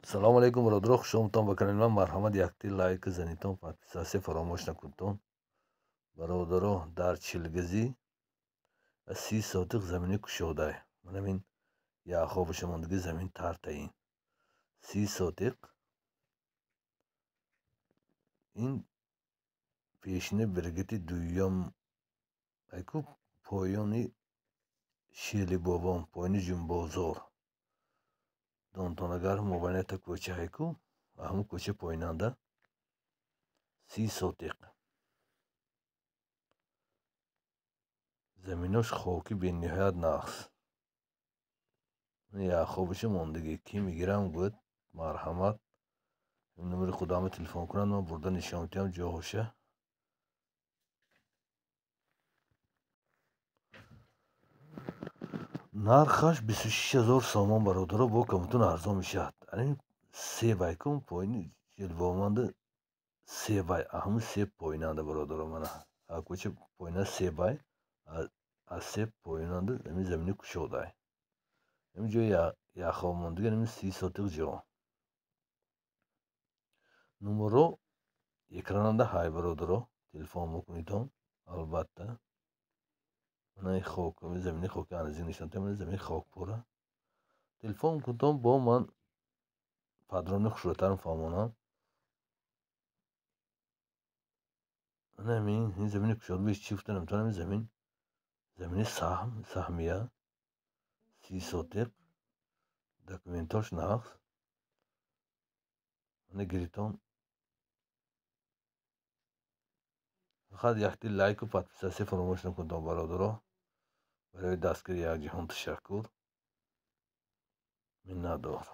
Салому алейкум, бародаро, хушомадтон ба канали ман. Марҳамат, якти лайк занитон, подписаться фаромӯш накунтон. Бародаро, дар Чилгизӣ 30 сотиқ замини кушодай. Манам ин яхобаша мондагӣ замин тартаин. 30 сотиқ ин пешини бригати дуюм айку поёни Шелибобон, поёни Ҷумбозор. Донтон агар мобайната кӯча ҳайку, ҳамун кӯча поинанда 30 сотиқ. Заминош хоки бениҳоят нағз. Яхобаша мондагӣ. Ки мегирам гӯяд, марҳамат, номери худамро телефон кунад, ман бурда нишон медиҳам ҷоҳоша. Нархаш 26 000 сомон, бародаро, бо камтун арзон мешавад. Ин себ айкун поини ҷилвоманда себай, ҳамун себ поинанда, бародаро, мана. Кӯча поина себай, аз себ поинанда ҳамин замини кушодай. Ҳамин ҷои яхоб мондагӣ ҳамин 30 сотиқ ҷо. Номерро экрананда ҳай, бародаро, телефон мекунитон, албатта. Мана ин хок, замини хоки аназик нишон медиҳам, мана замини хокпора. Телефон кунтон, бо ман падрони хушрӯтар фаҳмонам. Мана ҳамин ин замини кушода беш чӣ гуфта наметавонам, ин замин замини саҳм, саҳмия, 30 сотиқ, документош нағз. Мана гиритон. Фақат якти лайку подписаться фаромӯш накунтон, бародаро. Барои дастгири якҷаҳон ташаккур. Миннатдор.